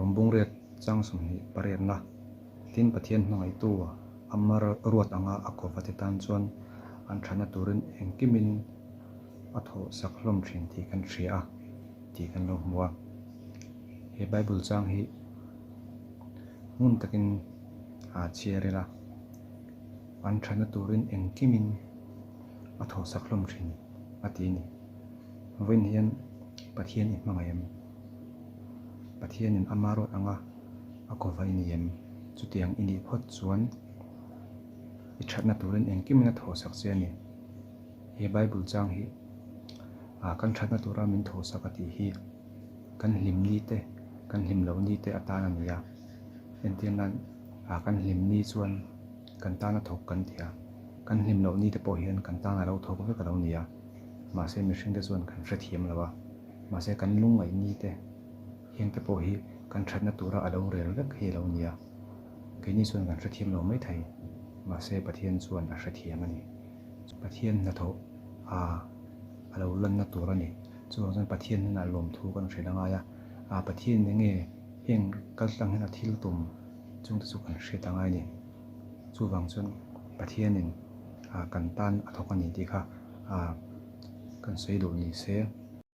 Rom bungriat chang 28na tin Pathian hmangaihtu ama ruat anga a kova te tan chuan an thatna turin engkimin a thawh sak hlawm thin tih kan hria a tih kan lo hmu a. He Bible chang hi ngun takin a chhiar ila an thatna turin engkimin a thawh sak hlawm thin a ti a ni. Vawiin hian Pathian i hmangaih em? Pathianin ama ruat anga a kova i ni em? Chutiang i nih phawt chuan i thatna turin engkimin a thawh sak che a ni. He Bible chang hi kan thatna tura min thawh sak a tih hi kan hlim ni te, kan hlim loh ni te atan a ni a. Entir nan kan hlim ni chuan kan tana thawk kan ti a, kan hlim loh ni te pawh hian kan tana lo thawk vek a lo ni a. Mahse mihring te chuan kan hrethiam lo a, mahse kan lungngaih ni te heng te pawh hi kan thatna tura a lo rel vek hi a lo ni a. Keini chuan kan hrethiam lo maithei, mahse Pathian chuan a hrethiam a ni. Pathian hnathawh a a lo lanna tur a ni. Chuvang chuan Pathian hnenah lawmthu kan hrilh a ngai a, a Pathian eng nge heng kaltlang hian a thil tum chungte chu kan hriat a ngai a ni. Chuvang chuan Pathianin kan tan a thawk a ni tih kha kan sawi duh ni se.